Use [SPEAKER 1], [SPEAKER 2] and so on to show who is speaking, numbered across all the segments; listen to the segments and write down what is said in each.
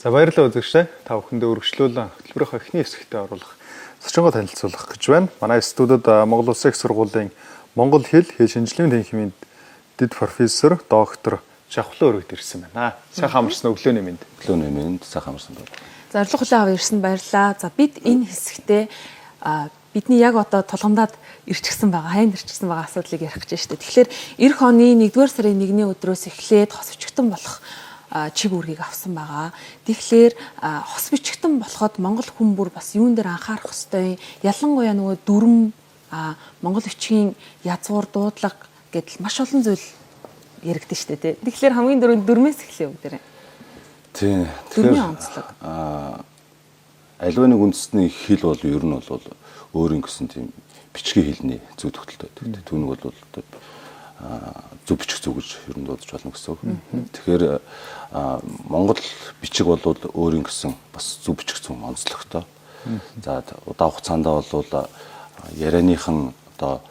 [SPEAKER 1] За баярлалаа үзэгчдээ. Та бүхэндээ үргэлжлүүлэн хөтөлбөрийнхөө эхний хэсэгтээ оруулах зочингоо танилцуулах гэж байна. Манай студид Монгол Улсын их сургуулийн монгол хэл, хэл шинжилгээний танхимын дэд профессор доктор Жавхлан өргөд ирсэн байна. Сайхан амарсан өглөөний мэнд.
[SPEAKER 2] Өглөөний мэнд, сайхан амарсан байна.
[SPEAKER 3] За орлого хүлээн аваад ирсэн баярлалаа. За бид энэ хэсэгтээ бидний яг одоо тулгамдаад ирчихсэн байгаа, хаянд ирчихсэн байгаа асуудлыг ярих гэж байна шүү дээ. Тэгэхээр эх оны 1-р сарын 1-ний өдрөөс эхлээд хос бичигтэн болох чиг үүргийг авсан байгаа. Тэгэхээр хос бичигтэн болоход монгол хүн бүр бас юун дээр анхаарах ёстой юм? Ялангуяа нөгөө дүрм, монгол бичгийн язгуур, дуудлага гэдэл маш олон зүйл яригдэн шүү дээ. Тэгэхээр хамгийн дөрөв дүрмээс эхлэе бүгдээрээ.
[SPEAKER 2] Тийм.
[SPEAKER 3] Тэгэхээр онцлог.
[SPEAKER 2] Аливаа нэг үндэсний хэл бол ер нь бол өөрийн гэсэн тийм бичгийн хэлний зүй тогтолтой байдаг. Түүнийг бол зөв бичих зүг гэж ер нь дуудаж болно гэсэн үг. Тэгэхээр монгол бичиг бол өөрийн гэсэн бас зөв бичих зүүн онцлогтой. За удаан хугацаанд бол ярианыхан одоо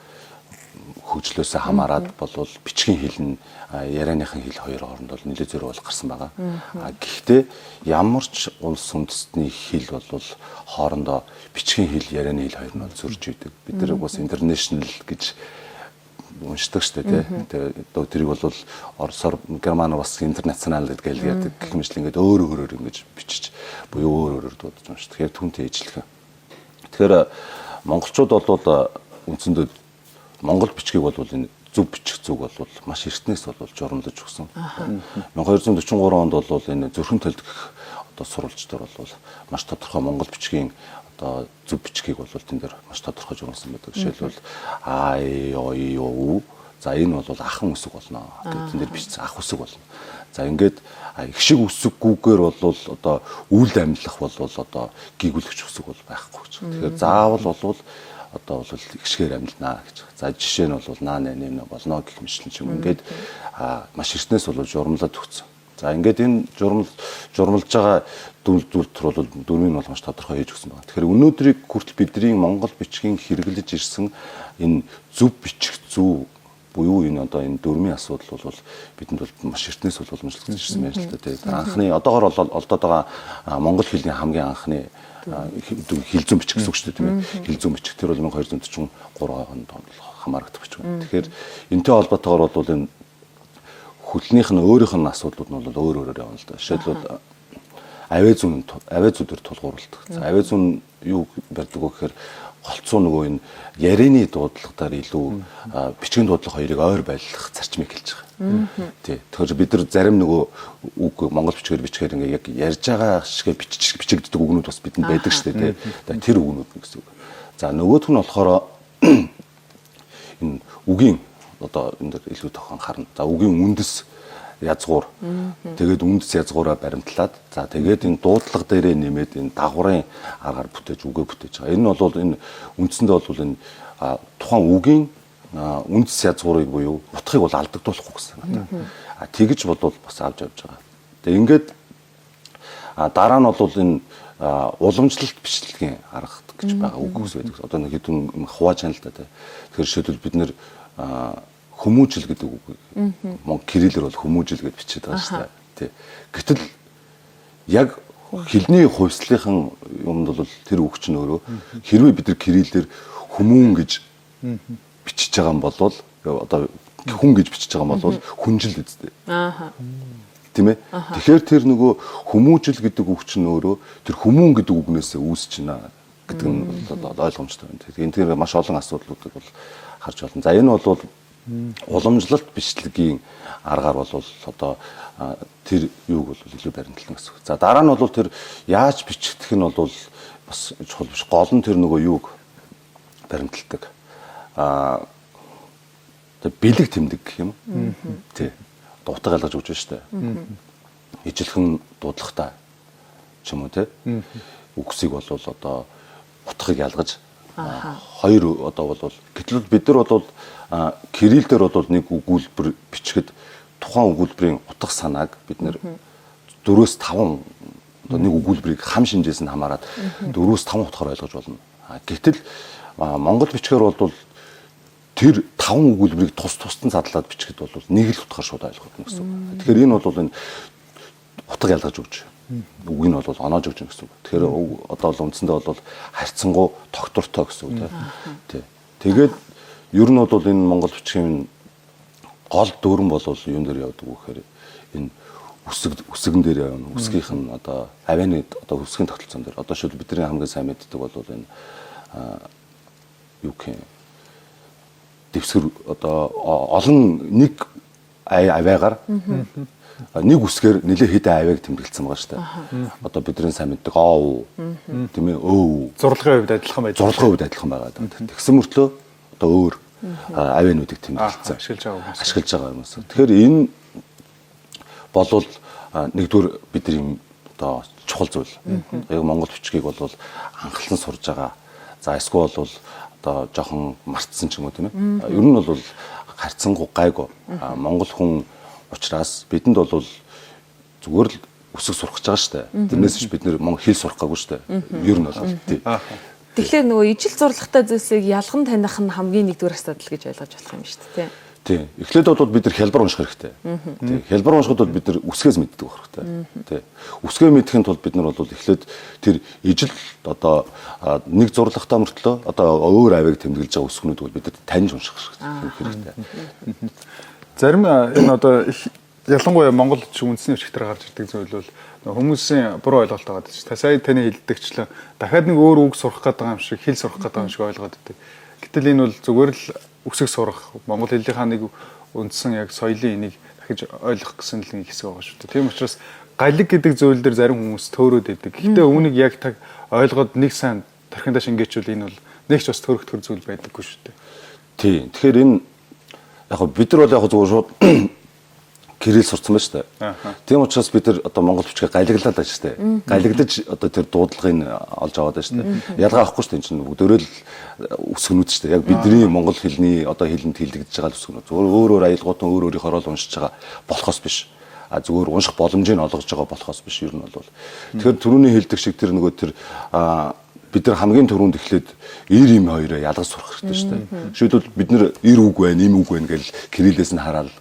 [SPEAKER 2] хөгжлөөсөө хамаарат болвол бичгийн хэл нь ярианыхан хэл хоёр хооронд бол нэлээд зөрүү бол гарсан байгаа. Гэхдээ ямар ч улс үндэстний хэл бол хоорондоо бичгийн хэл, ярианы хэл хоёр нь бол зөрж идэг. Бид нар бас international гэж уншдаг шүү дээ, тий. Тэгээ тэрийг бол Оросоор, Германаар бас international гэдэг яадаг гэх мэтлэн ингээд өөр өөрөөр ингэж бичиж буюу өөр өөрөөр дуудаж уншдаг. Тэгэхээр түүнтэй ижилхэн. Тэгэхээр монголчууд бол үндсэндээ монгол бичгийг бол энэ зөв бичих зүг бол маш эртнээс бол журамлаж өгсөн. 1243 онд бол энэ Зүрхэн толд гэх одоо сурвалж дээр бол маш тодорхой монгол бичгийн одоо зөв бичгийг бол тэн дээр маш тодорхой журмалсан байдаг. Жишээлбэл А Э О И О У. За энэ бол ахан үсэг болно гэдэг тэн дээр бичсэн, ах үсэг болно. За ингээд их шиг үсэггүйгээр бол одоо үйл амьлах бол одоо гийгүүлэгч үсэг бол байхгүй гэж. Тэгэхээр заавал бол одоо бол их шигээр амьлнаа гэж. За жишээ нь бол наа нэ нэ болно гэх мэтлэн ч юм ингээд маш эртнээс бол журмлаад өгсөн. За ингээд энэ журмалж байгаа дүр бол дүрмийг бол маш тодорхой хийж өгсөн байна. Тэгэхээр өнөөдрийг хүртэл бидний монгол бичгийн хэрэглэж ирсэн энэ зөв бичих зүй буюу энэ одоо энэ дүрмийн асуудал бол бидэнд бол маш эртнээс бол уламжлагдаж ирсэн байна л да. Тэгээд анхны одоогор бол олдоод байгаа монгол хэлний хамгийн анхны хэл зүйн бичих гэсэн үг шүү дээ, тийм ээ. Хэл зүйн бичих тэр бол 1243 онд хамаарагдах бичих байна. Тэгэхээр энэтэй холбоотойгоор бол энэ хөлнийх нь өөрийнх нь асуудлууд нь бол өөр өөрөөр явна л да. Жишээлбэл авиа зүүн, авиа зүйдэр тулгуурлалдаг. За авиа зүүн юу барьдаг вэ гэхээр голцоо нөгөө энэ ярианы дуудлагаар илүү бичгийн дуудлага хоёрыг ойр байлгах зарчмыг хэлж байгаа. Тий. Тэгэхээр бид нар зарим нөгөө үг монгол бичгээр бичгээр ингээ яг ярьж байгаа шигээ бичигддэг үгнүүд бас бидэнд байдаг шүү дээ, тий. Тэр үгнүүд нь гэсэн үг. За нөгөөх нь болохоор энэ үгийн одоо энэ дэр илүү тох анхаарна. За үгийн үндэс язгуур. Тэгээд үндэс язгуураа баримтлаад, за тэгээд энэ дуудлага дээрээ нэмээд энэ дагаврын аргаар бүтээж үгээ бүтээж байгаа. Энэ бол энэ үндсэндээ бол энэ тухайн үгийн үндэс язгуурыг буюу утгыг бол алдагдуулахгүй гэсэн санаатай. Тэгж бодвол бас авч явж байгаа. Тэгээд ингээд дараа нь бол энэ уламжлалт бичлэгийн арга гэж байгаа үг ус байдаг. Одоо нэг хэдэн хувааж байна л да. Тэгэхээр жишээлбэл бид нэр хүмүүжил гэдэг үг мон кириллэр бол хүмүүжил гэж бичээд байгаа шүү дээ. Тий. Гэтэл яг хэлний хувьслынхан юмд бол тэр үг чинь өөрөө хэрвээ бид нар кириллэр хүмүүн гэж бичиж байгаа юм бол одоо хүн гэж бичиж байгаа юм бол хүнжил үсттэй. Тийм ээ. Тэгэхээр тэр нөгөө хүмүүжил гэдэг үг чинь өөрөө тэр хүмүүн гэдэг үгнээс үүсэж байна гэдэг нь бол ойлгомжтой байна. Тэгэхээр энэ тэр маш олон асуудлуудыг бол харж байна. За энэ бол уламжлалт бичлэгийн аргаар бол одоо тэр юуг бол илүү баримтлана гэсэн үг. За дараа нь бол тэр яаж бичигдэх нь бол бас чухал биш. Гол нь тэр нөгөө юуг баримталдаг. Тэр бэлэг тэмдэг гэх юм. Тий. Одоо утга ялгаж өгч шүү дээ. Ижилхэн дуудлагатай ч юм уу тий. Үгсийг бол одоо утгыг ялгаж хоёр одоо бол гэтэл бид нар бол кирилл дээр бол нэг өгүүлбэр бичихэд тухайн өгүүлбэрийн утга санааг бид нэр 4-5 одоо нэг өгүүлбэрийг хам шинжээс нь хамаарат 4-5 утгаар ойлгож болно. Гэтэл монгол бичгээр бол тэр 5 өгүүлбэрийг тус тусдан задлаад бичихэд бол нэг л утгаар шууд ойлгох гэсэн үг. Тэгэхээр энэ бол энэ Утга ялгаж өгч. Үг нь бол оноож өгч гэсэн үг. Тэгэхээр одоо бол үндсэндээ бол харьцангуй тогтвортой гэсэн үг тий. Тэгээд ер нь бол энэ монгол бичгийн гол дүрэн бол юун дээр явдаг вэ гэхээр энэ үсгэн дээр явна. Үсгийнх нь одоо авианы одоо үсгийн тогтолцоон дээр. Одоо шил бидний хамгийн сайн мэддэг бол энэ юу гэх юм дэвсгэр одоо олон нэг авиагаар нэг үсгээр нэлээ хэдэн авиаг тэмдэглэсэн байгаа шүү дээ. Одоо бидний сайн мэддэг оо тийм ээ өө
[SPEAKER 1] зурлагын хувьд адилхан байдаг.
[SPEAKER 2] Зурлагын хувьд адилхан байгаа. Тэгсэн мөртлөө одоо өөр авиануудыг тэмдэглэсэн.
[SPEAKER 1] Ашиглаж байгаа хүмүүс.
[SPEAKER 2] Ашиглаж байгаа хүмүүс. Тэгэхээр энэ болвол нэгдүгээр бидний одоо чухал зүйл. Яг монгол бичгийг бол анхлан сурж байгаа. За эсвэл бол одоо жоохон мартсан ч юм уу тийм ээ. Ер нь бол харьцангуй гайгүй. Монгол хүн учраас бидэнд бол зүгээр л үсэг сурах гэж байгаа шүү дээ. Тэрнээс ч бид нэр монгол хэл сурах гаагүй шүү дээ. Ер нь бол тий.
[SPEAKER 3] Тэгэхээр нөгөө ижил зурлагтай зүйлсийг ялган таних нь хамгийн нэгдүгээр асуудал гэж ойлгож болох юм шүү дээ, тий.
[SPEAKER 2] Тий. Эхлээд бол бид нар хялбар унших хэрэгтэй. Тий. Хялбар уншихад бол бид нар үсгээс мэддэг байх хэрэгтэй. Тий. Үсгээ мэдэхин тулд бид нар бол эхлээд тэр ижил одоо нэг зурлагтай мөртлөө одоо өөр авиг тэмдэглэж байгаа үсгнүүд бол бид нар таньж унших хэрэгтэй.
[SPEAKER 1] Зарим энэ одоо ялангуяа монгол үндэсний бичгээр гарч ирдэг зүйл бол хүмүүсийн буруу ойлголт байгаа гэж. Та сая таны хэлдэгчлэн дахиад нэг өөр үг сурах гээд байгаа юм шиг, хэл сурах гээд байгаа юм шиг ойлгоод байдаг. Гэтэл энэ бол зүгээр л үсэг сурах, монгол хэлийнхаа нэг үндсэн яг соёлын энийг дахиж ойлгох гэсэн л нэг хэсэг байгаа шүү дээ. Тийм учраас галиг гэдэг зүйл дээр зарим хүмүүс төөрөөд байдаг. Гэхдээ үүнийг яг таг ойлгоод нэг сайн тархиндаа шингээчвэл энэ бол нэг ч бас төрөх зүйл байдаггүй шүү дээ.
[SPEAKER 2] Тийм. Тэгэхээр энэ яг бид нар бол яг зүгээр шууд кирилл сурцсан байна шүү дээ. Тийм учраас бид нар одоо монгол бичгээ галиглаад байна шүү дээ. Галиглаж одоо тэр дуудлагыг олж аваад байна шүү дээ. Ялгаа авахгүй шүү дээ. Энэ чинь бүгдөө л үсгнүүд шүү дээ. Яг бидний монгол хэлний одоо хэлэнд хэлэгдэж байгаа үсгнүүд. Зүгээр өөр өөр аялгууд нь өөр өөрийнхөө л уншиж байгаа болохоос биш. А зүгээр унших боломжийг олгож байгаа болохоос биш ер нь бол. Тэгэхээр түрүүний хэлдэг шиг тэр нөгөө тэр бид нар хамгийн түрүүнд эхлээд эр им хоёроо ялгаж сурах хэрэгтэй шүү дээ. Жишээлбэл бид нар эр үг байна, им үг байна гэж кириллээс нь хараад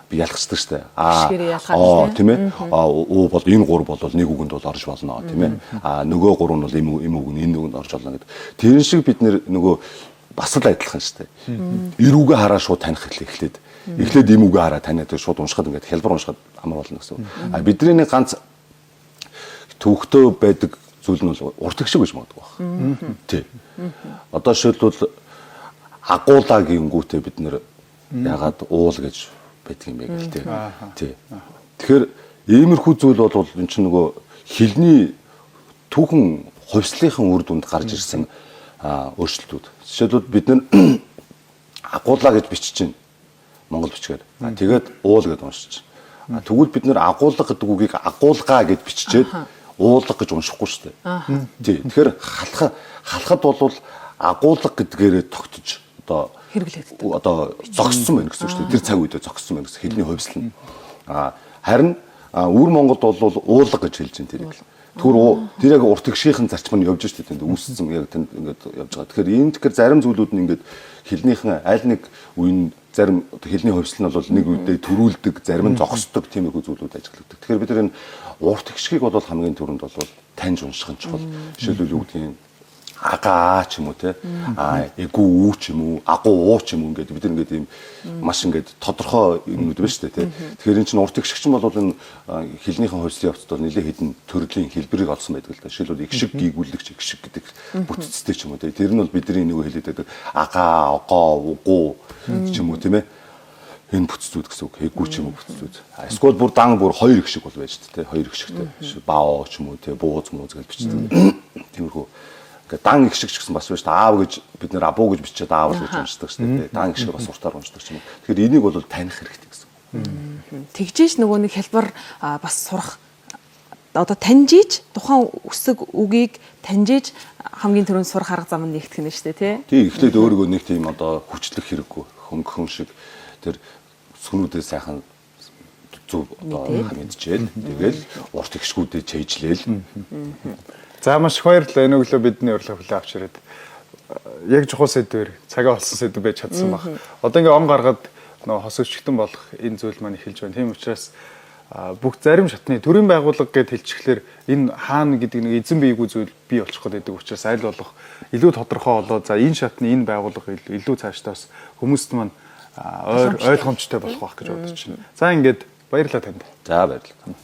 [SPEAKER 2] би ялгацдаг шүү дээ. Аа тийм ээ. Аа уу бол энэ гур бол нэг үгэнд бол орж болно тийм ээ. Аа нөгөө гур нь бол им үг нь энэ үгэнд орж болно гэдэг. Тэрэн шиг бид нөгөө бас л адилхан шүү дээ. Эр үгээ хараа шууд таних эхлээд эхлээд им үгээ хараа таниад шууд уншихад ингээд хялбар уншихад амар болно гэсэн. А бидний нэг ганц төвхтөө байдаг зүйл нь бол урт их шиг гэж магадгүй байна. Тий. Одоо жишээлбэл агуулаа гингүүтээ бид нэр ягаад уул гэж байдаг юм бэ гэл тий. Тий. Тэгэхээр иймэрхүү зүйл бол эн чинь нөгөө хэлний түүхэн хувьслынхан үр дүнд гарч ирсэн өөрчлөлтүүд. Жишээлбэл бид нар агуулаа гэж бичиж байна. Монгол бичгээр. Тэгээд уул гэдээ уншиж. Тэгвэл бид нар агуулга гэдэг үгийг агуулгаа гэж биччихээд уулга гэж уншихгүй шүү дээ. Тий. Тэгэхээр халахад бол агуулга гэдгээрээ тогтож одоо
[SPEAKER 3] хэрэглэгддэг.
[SPEAKER 2] Одоо зогссон байна гэсэн үг шүү дээ. Тэр цаг үедээ зогссон байна гэсэн хэлний хувьсэл нь. Харин өвөр Монголд бол уулга гэж хэлж байна тэрийг. Тэр яг урт гişийн зарчим нь явж шүү дээ. Тэнд үүссэн яг тэнд ингээд явж байгаа. Тэгэхээр энэ тэгэхээр зарим зүйлүүд нь ингээд хэлнийхэн аль нэг үе нь зарим хэлний хувьсэл нь бол нэг үедээ төрүүлдэг, зарим нь зогсдог тийм их зүйлүүд ажиглагддаг. Тэгэхээр бид нар энэ урт гişгийг бол хамгийн түрүүнд бол таньж унших нь чухал. Жишээлбэл юу гэдгийг агаа ч юм уу те а эгүй үү ч юм уу агуу уу ч юм уу ингээд бид нар ингээд ийм маш ингээд тодорхой юмнууд байна шүү дээ те. Тэгэхээр энэ чинь урт эгшигчин бол энэ хэлнийхэн хувьслын явцад бол нэлээд хэдэн төрлийн хэлбэрийг олсон байдаг л да. Жишээлбэл эгшиг гийгүүлэгч эгшиг гэдэг бүтцтэй ч юм уу те. Тэр нь бол бидний нөгөө хэлээд байдаг агаа огоо угуу ч юм уу тийм ээ. Энэ бүтцүүд гэсэн үг. Эгүй ч юм уу бүтцүүд. Эсвэл бүр дан бүр хоёр эгшиг бол байж тээ. Хоёр эгшигтэй. Бао ч юм уу те бууз мууз гэж бичдэг. Тиймэрхүү. Ингээд дан эгшиг ч гэсэн бас байна шүү дээ. Аав гэж бид нэр абуу гэж бичээд аав л гэж уншдаг шүү дээ. Дан эгшиг бас уртаар уншдаг ч юм уу. Тэгэхээр энийг бол таних хэрэгтэй гэсэн.
[SPEAKER 3] Тэгжээш нөгөө нэг хэлбэр бас сурах одоо таньжиж тухайн үсэг үгийг таньжиж хамгийн түрүүнд сурах арга зам нь нэгтгэх нь шүү дээ тий.
[SPEAKER 2] Тий, эхлээд өөрийгөө нэг тийм одоо хүчлэх хэрэггүй. Хөнгөн шиг тэр сүнүүдээ сайхан зөв одоо мэдчихэл тэгэл урт эгшгүүдээ чэйжлээл.
[SPEAKER 1] За маш их баярлалаа. Энэ өглөө бидний урилга хүлээн авч ирээд яг чухал сэдвээр цагаа олсон сэдв байж чадсан баг. Одоо ингээ он гаргаад нөгөө хос өчгтэн болох энэ зүйл маань эхэлж байна. Тийм учраас Бүх зарим шатны төрийн байгууллага гэд хэлчихлээр энэ хаана гэдэг нэг эзэн бийгүй зүйл бий болчих гээд байдаг учраас аль болох илүү тодорхой болоо, за, энэ шатны энэ байгууллага илүү цаашдаа бас хүмүүст маань ойлгомжтой болох байх гэж бодож байна. За, ингээд баярлалаа танд.
[SPEAKER 2] За, баярлалаа.